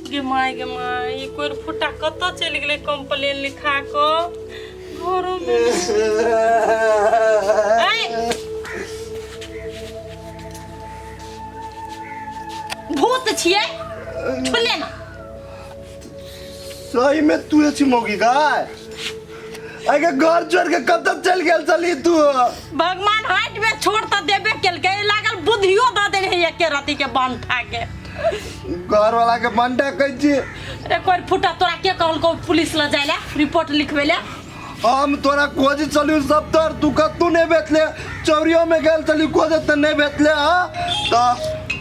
गे my गे my, ई कोइ फुटा कतऽ चलि गेलै कंप्लेन लिखा कऽ घरोमे ऐ! भूत छियै छुले ना। सही में तू छी मौगी गाय आगे घर छोड़ के कब तक चल गेल चली तू? भगवान हाइट में छोड़ त देबे केलकै, लागल बुद्धियो दऽ देने है एके रति के बंठा के। घर वाला के बंटा कहै छी। रे कोई फुटा, तोरा के कहलको पुलिस ल जाय ला रिपोर्ट लिखबै ला? हम तोरा खोज चलू सब तर, तू कतू नहीं भेटले, चौरियो में गेल चली खोज त नहीं भेटले। हाँ त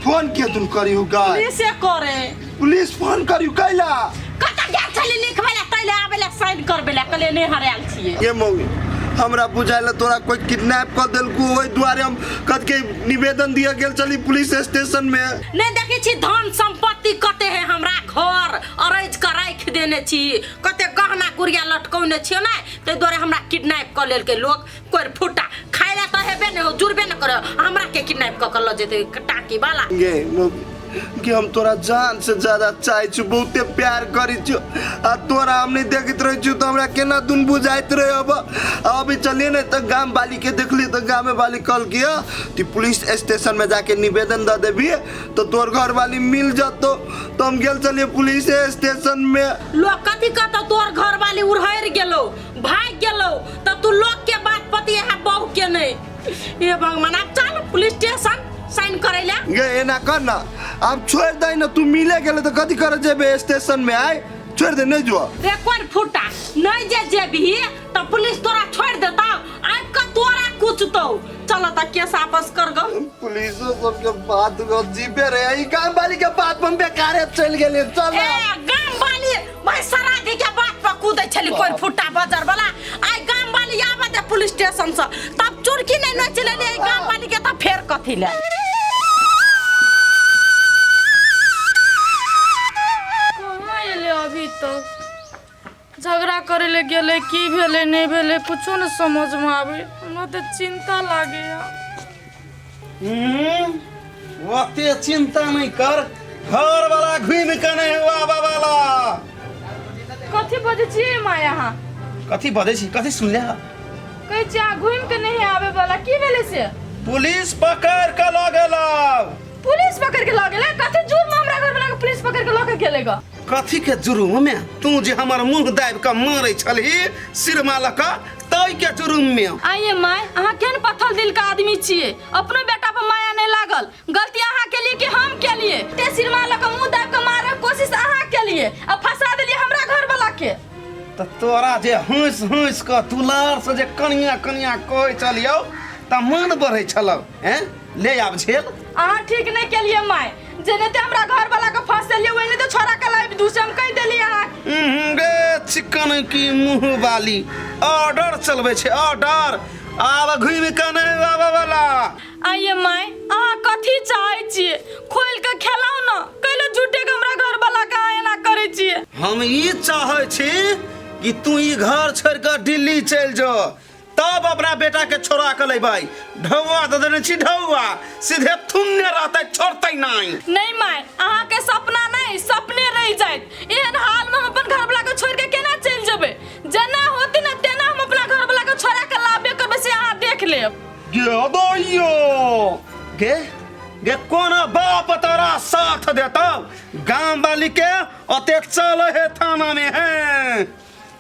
फोन के तुम करियो गाय? पुलिस करे। पुलिस फोन करियो कैला? कतऽ गेल छली लिखबै ला, तैले आबै ला साइन करबै ला, कहलियै नहि हरायल छियै। ये मौगी, हमरा बुझाइल तोरा कोई किडनैप कर देलकू, ओहि दुआरे हम कद के निवेदन दिया गेल चली पुलिस स्टेशन में। नहि देखै छी धन संपत्ति कते है, हमरा घर अरैज के राखि देने छी, कते गहना गुड़िया लटकौने छियो ने, ताहि दुआरे हमरा किडनैप कऽ लेलकै लोक। कोइ फुटा खाय ला तऽ हेबे नहि हो, जुड़बे नहि करे, हमरा के किडनैप कऽ के लऽ जेतै टाकी वाला। गे मौगी, कि हम तोरा जान से ज्यादा चाहे छु, बहुते प्यार करी छु, आ तोरा हम नहीं देखत रहे छु तो हमरा केना दुन बुझाइत रहे। अब अभी चलिए ने तो गाम वाली के देखली तो गामे वाली कहल कि कि पुलिस स्टेशन में जाके निवेदन दे देबी तो तोर घर वाली मिल जतो, तो हम गेल चलिए पुलिस स्टेशन में। लोग कथी कहतो, तोर घर वाली उड़हर गेलो भाग गेलो, त तू लोग के बात पति है बहू के नहीं। हे भगवान, अब चल पुलिस स्टेशन साइन करे ला। गे एना कर ना, अब छोड़ दे ना, तू मिले गेले तो कथी करे जेबे स्टेशन में? आए छोड़ दे, नहीं जो रे कोन फुटा, नहीं जे जेबही त पुलिस तोरा छोड़ देता, आब के तोरा कुछ तो चल त केस आपस कर गो। पुलिस सब के बात गो जीपे रे, ई गाम वाली के बात हम बेकारे चल गेले। चल ए गाम वाली भाई सराधी के बात पर कूदै छली कोई फुटा बजर वाला, आई गाम वाली आबे दे पुलिस स्टेशन से तब चुरकी नहीं नोच लेली ई गाम वाली के, त फेर कथी ले। कहाँ एलै अभी तक? झगड़ा करे ले गेलै, की भेलै नहि भेलै कुछो नहि समझमे आबै, हमरा तऽ चिंता लागैया। ओते चिंता नहीं कर, घर वाला घूमि के नहीं हुआ वाला। कथी बजै छियै माय अहाँ? कथी बजै छी? कथी सुनले? कहै छी अहाँ घूमि के नहीं आबै वाला, की भेलै से? पुलिस पकड़ के लऽ गेलौ। पुलिस पकड़ के लऽ गेलै? कथी जुर्म हमरा घर वाला के पुलिस पकड़ के लऽ के गेलै ग? कथी के जुर्म में? तू जे हमर मुंह दाबि के मारै छलही सिरमा लऽ के, तै के जुर्म में। आइए माय, अहाँ केहन पत्थर दिल के आदमी छियै, अपनो बेटा पर माया नहीं लागल। गलती अहाँ केलिए कि हम केलिए? ते सिरमा लऽ के मुंह दाबि के मारे के कोशिश अहाँ केलिए आ फंसा देलिए हमरा घर वाला के। तऽ तोरा जे हंसि हंसि कऽ दुलार से जे कनिया कनिया कहै छलियौ तऽ मन बढ़ै छलौ, हैं ले आब झेल। अहाँ ठीक नहीं केलिए माय, जेनाहिते हमरा घर वाला के फंसेलिए ओहिनाहिते छोड़ा के लाइव दू से हम कहि देलिए अहाँ। गे चिकन की मुंह वाली, ऑर्डर चलबै छै ऑर्डर, आब घुमि के नहि आबऽ वाला। आइए माय, अहाँ कथी चाहै छियै? खोलि के खेलाउ न, कैले झूठे के हमरा घर वाला के अहाँ एना करै छियै? हम ई चाहै छी कि तू ई घर छोड़ि कऽ दिल्ली चलि जो, तब अपना बेटा के छोड़ा के लेबै। ढौआ दऽ देने छी ढौआ, सीधे थुन्ने रहतै, छोड़तै नहि। नहीं माय, अहाँ के सपना नहीं सपने रह जाइत। एहन हाल में हम अपन घर वाला के छोड़ के केना चलि जेबै? जेना होती ना तेना हम अपना घर वाला के छोड़ा के लाबे करबै, से अहाँ देख लेब। गे अदैयो गे, गे कोना बाप तोरा साथ देतौ? गाम वाली के ओते चल हे थाना में है।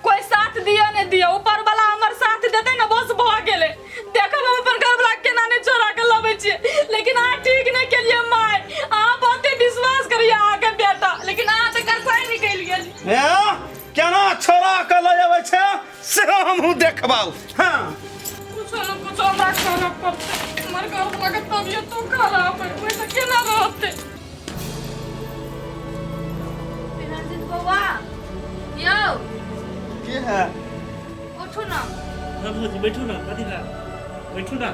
कोई साथ दिया नहीं दिया, ऊपर वाला हमर साथ देते ना बस भ गेलै। देखब हम अपन घर वाला केना नहीं छोड़ा के लबै छियै। लेकिन अहाँ ठीक नहीं केलियै माय, अहाँ बहुते विश्वास करियै अहाँके बेटा, लेकिन अहाँ तऽ कसाई निकलि गेल। ए केना छोड़ा के लऽ अबै छै सेहो हमहूँ देखबौ। हाँ कुछो न कुछो हमरा करऽ पड़तै, हमर घर वाला के तबियतो खराब है, ओहिसँ केना रहतै? रंजित बौआ यौ। के है? उठू ना। हाँ भौजी बैठू ना, कथी ला बैठू ना।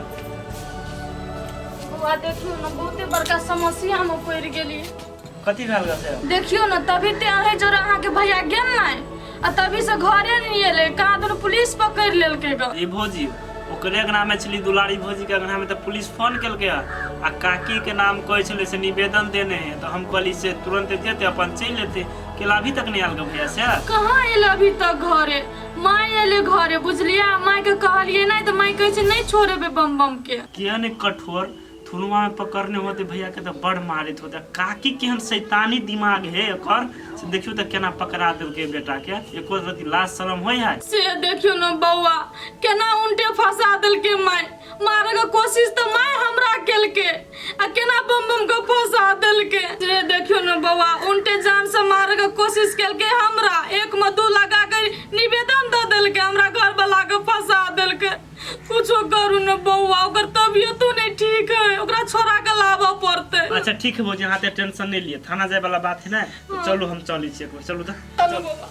बौआ देखियौ ना, बहुते बड़का समस्या में पड़ि गेली। कथी भेल गे से? देखियौ ना, तभी ते अहें जोरे अहाँके भैया गेल नै आ तभी से घरे नहीं एलै, कहाँ दुनू पुलिस पकड़ि लेलकै ग। ई भौजी ओकरे अंगनामे छली दुलारी भौजीके अंगनामे तऽ पुलिस फोन केलकै हँ आ काकीके नाम कहै छलै से निवेदन देने है तऽ हम कहली से तुरंत जेतै अपन चलि एतै केला अभी तक नहि आयल गे भैया से कहाँ एल अभी तक घरे माय एले घरे बुझलियै माय के कहलियै नहि तऽ माय कहै छै नहि छोड़ेबै बम बम के किया ने कठोर थुनुआ में पकड़ने होते भैया के तऽ बड़ मारित होते काकी केहन शैतानी दिमाग है एकर से देखियो तऽ केना पकड़ा देलकै बेटा के एको रति लाज शरम होइ है से देखियो न बौआ केना उल्टे फंसा देलकै माय मारे के कोशिश तऽ माय हमरा केलकै आ केना बम बम के फंसा देलकै से देखियो न बौआ उल्टे जान से मारे के कोशिश केलकै हमरा एक में दू लगा के निवेदन दऽ देलकै हमरा घर वाला के फंसा देलकै कुछो करू न बौआ ओकर तबियतो नहीं ठीक है ओकरा छोड़ा के लाबऽ पड़तै अच्छा ठीक है भौजी अहाँ एते टेंशन नहीं लिए थाना जाए वाला बात है ना तो चलू हम चलै छी एक बेर चलू तऽ चलू बौआ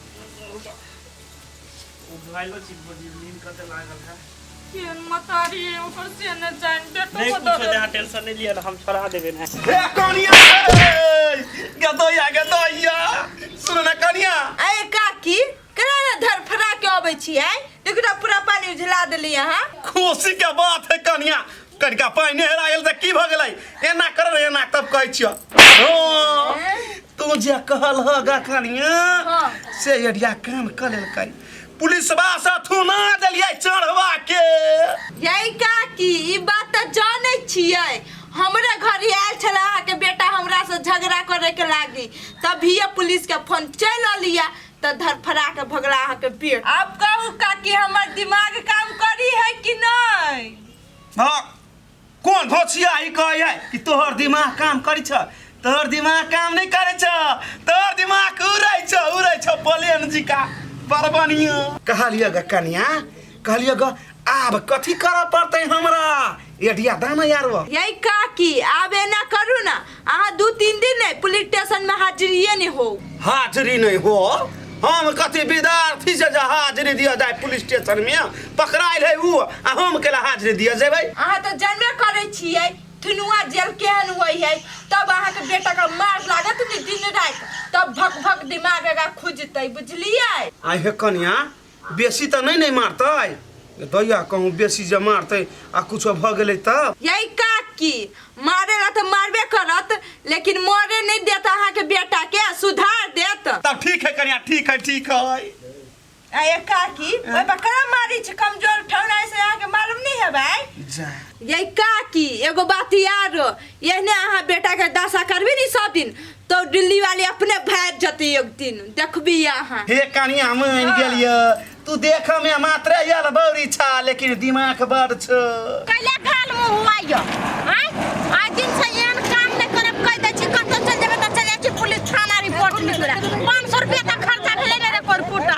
उघाइलो छी भौजी नींद कते लागल है केहन मतारी है ओकर से न जान बेटो नहीं को कुछो दर्द अहाँ टेंशन नहीं लिए हम छोड़ा देबै ना हे कनिया गदोया गदोया सुन ना कनिया अरे काकी केना ने धरफड़ा के अबै छियै देखू तऽ पूरा पानि उझला देली अहाँ खुशी के बात है कनिया कनिका पानि हेरा गेल तऽ की भऽ गेलै एना कर रे एना तब कहै छियौ हँ, तू जे कहल ह गा कनिया से एरिया काम कऽ लेलकै पुलिसवा से थुना देलियै चढ़वा के यै काकी ई बात तऽ जानै छियै हमरे घर आयल छलै अहाँके बेटा हमरा से झगड़ा करे के लागी तभिए पुलिस के फोन चलि अलिया तऽ धरफड़ा के भगला अहाँके पेट आब कहू काकी हमर दिमाग काम करी है कि नहि हाँ कोन घोचिया ई कहै है कि तोहर दिमाग काम करै छ तोहर दिमाग काम नहि करै छ तोहर दिमाग उड़ै छ उड़ै छ प्लेन जिका बड़ बढ़िया कहलियै ग कनिया कहलियै ग आब कथी करऽ पड़तै हमरा एडिया दाना यार वो यै काकी आब एना करू ना अहाँ 2-3 दिन नहि पुलिस स्टेशन में हाजिरिए नहि हो हाजिरी नहीं हो हम कथी विद्यार्थी से जे हाजिरी दिया जाए पुलिस स्टेशन में पकड़ायल है ऊ आ हम केला हाजिरी दिया जेबै अहाँ तऽ जानबे करै छियै थुनुआ जेल केहन होइ है तब अहाँके बेटा के मार लागत ने दिन राति तब भक भक दिमाग एगा खुजतै बुझलियै आइ हे कनिया बेसी तऽ नहि नहि मारतै दैया कहूँ बेसी जे मारतै आ कुछो भऽ गेलै तब यै काकी मारे ला तऽ मारबे करत लेकिन मरे नहि देत अहाँके बेटा के सुधार देत तब ठीक है कनिया ठीक है ठीक है आ ये काकी ओहि पर कना मारी छै कमजोर ठौना से अहाँके मालूम नहि हेबै जा यै काकी एगो बात यार एहने अहाँ बेटा के दशा करबी नी सब दिन तो दिल्ली वाली अपने भाग जते एक दिन देखबी अहाँ हे कनिया मान गेलिय तू देख में मात्र आयल बौरी छा लेकिन दिमाग बड़ छ कैला गाल मुँह हुआ यो आय आइ दिन से एहन काम नहि करब कहि दै छी कतौ चलि जेबै तऽ चलि जाइ छी पुलिस थाना रिपोर्ट लिखै लए 500 रुपया तऽ खर्चा भेलै ने रे कोरपुटा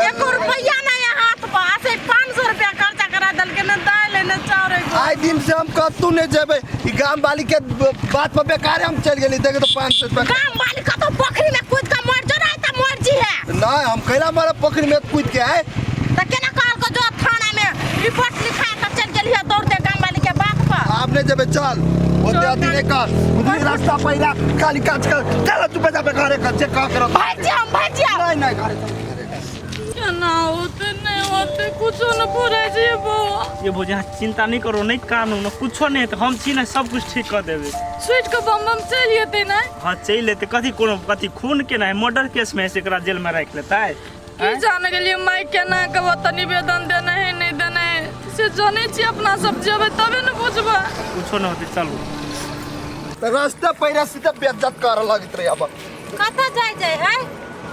एको रुपैआ नहि है हाथ पर आ से 500 रुपया खर्चा करा देलकै ने दालि ने चाउर एगो आइ दिन से हम कतहु नहीं जेबै ई गाम वाली के बात पर बेकार हम चलि गेली देखे तो 500 रुपया गाम वाली कतौ पोखरी में कूद के मर जो रहे तऽ मर जी है नहीं हम कैला मारा पोखरी में कूद के आए तऽ केना कहल को जो थाना में रिपोर्ट लिखा के चलि गेलियै दौड़ते गाम वाली के बात पर आप नहीं जेबै चल ओते अथी नहीं कर उधर रास्ता पहिरा खाली काज कर चल चुप जा घरे कर जे कह कर भागि जाओ हम भागि जाओ नहीं नहीं घरे चल घरे चल। केना होते नहीं होते कुछो न फुरै छै बौआ ये भौजी अहाँ चिंता नहीं करो नहीं कानू न कुछो नहीं हेतै हम छी ने सब कुछ ठीक कऽ देबै छुटि के बम बम चलि जेतै ने हाँ चलि एतै कथी कोनो कथी खून के नहीं मर्डर केस में से एकरा जेल में राखि लेतै की जाने गेलियै माय केना के ओतऽ निवेदन देने है नहीं देने है से जानै छियै अपना सब जेबै तबे ने बुझबै कुछो न होतै चलू तऽ रास्ता पहिरा सीधा बेइज्जत करऽ लगैत रहे अब कतऽ जाय जाय है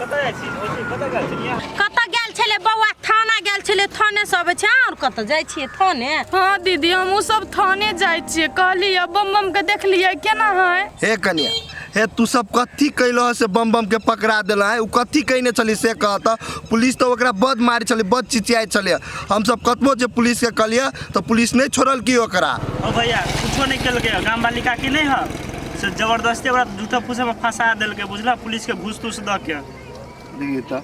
कतऽ जाइ छी भौजी कतऽ गेल छलियै कतऽ गेल छलै बौआ थाना गेल छलै थाने से अबै छै आओर कतऽ जाइ छियै थाने हाँ दीदी हमहूँ सब थाने जाइ छियै कहलियै बम बम के देखलियै केना है हे कनिया हे तू सब कथी कैलह से बम बम के पकड़ा देला है उ कथी कहने छली से कहत पुलिस तो ओकरा बद मारे छलै बद चिचियाइ छलै हम सब कतबो जे पुलिस के कहलियै तऽ पुलिस नहीं छोड़ल की ओकरा ओ भैया कुछो नहीं केलकै गाम वाली काकी नहीं है से जबरदस्ती ओकरा झूठा फूसा में फंसा देलकै बुझला पुलिस के घूस तूस दऽ के देखिए तऽ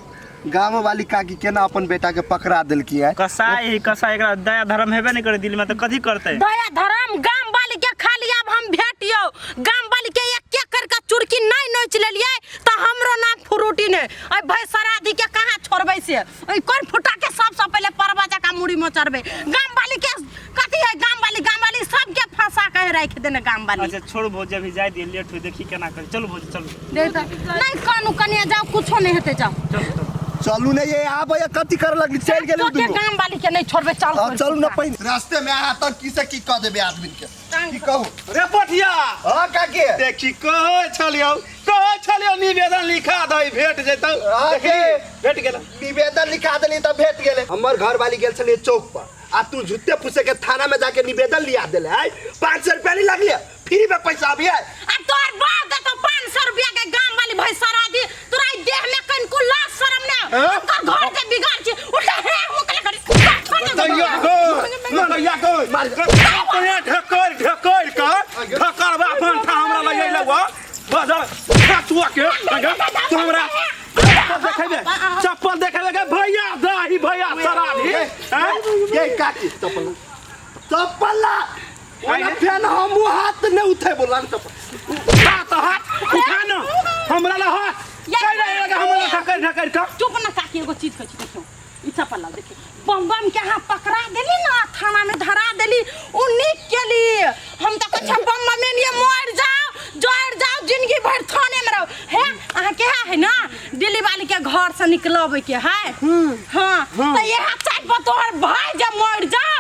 गाम वाली काकी केना अपन बेटा के पकड़ा देलकी है कसाई है कसाई एकरा दया धर्म हेबे नहीं करे दिल में तो कथी करते दया धर्म गाम वाली के खाली आब हम भेटियो गाम वाली के एक एक करके चुरकी नहीं नोच लेलियै तऽ हमरो नाम फ्रूटी ने अइ भाई सराधी के कहाँ छोड़बै से ओइ कोन फुटा के सबसँ पहिले परवा जकाँ मुड़ी मोचरबै गाम वाली के कथी है गाम वाली, गाम वाली सबके फंसा के राखि देने गाम वाली। अच्छा छोड़ भौजी, अभी जाय दिए, लेट हुई, देखी केना करी। चलू भौजी चलू। दे त नहीं कानू कनिया जाओ, कुछो नहीं हेतै, जाओ। चलू चलू। चलू नहीं ये आब या कथी कर लगली, चल गेली तोके दुनू। गाम वाली के नहीं छोड़बे, चल। हाँ, चलू ना पहिने रास्ते में अहाँ तक की से की कह देबे आदमी के, की कहू रे पठिया। हाँ काके देखी कहै छलियौ, कहै छलियौ निवेदन लिखा दही भेट जेतौ। हाँ, देखली, के? भेट गेल। निवेदन लिखा देली तऽ भेट गेलै। हमर घर वाली गेल छलियै चौक पर आ तू झूठे फूसे के थाना में जाके निवेदन लिया देले है। 500 रुपया नहीं लगले, फ्री में पैसा अभी है। आ तोर बाप देतो 500 रुपया के गाम वाली भाई सरा दी, तोरा ई देह में कनिको लाज शरम ने। हाँ? ओकर घर के बिगाड़ छी उल्टा हे मुकले करी छोड़ दे। दैया गो दैया गो अपने ढकल ढकल का ढकरबा बंठा हमरा लग अइलौ बाजार ठकुआ के। तू हमरा चप्पल देखेबे, चप्पल देखेबे के भैया दाही भैया सराधी। हैं? ये काकी चप्पल चप्पल ला ओना फेन हमहू हाथ नहीं उठे बोला न चप्पल। उठा तो हाथ उठा न हमरा ला हाथ कहि रहे लगे हमरा ला ढकल ढकल का। चुप न काकी, एगो चीज कहै छी, देखियौ ई चप्पल लाउ। देखियौ बम बम के अहाँ पकड़ा देली न, थाना में धरा देली, उ नीक केली। हम तऽ कहै छियै बम बम एनिये मरि जाओ, जरि जाओ, जिंदगी भरि थाने में रहो। हे अहाँ के है ना दिल्ली वाली के घर से निकलबै के है। हाँ तऽ इएह चाट पर तोहर भाई जे मरि जाओ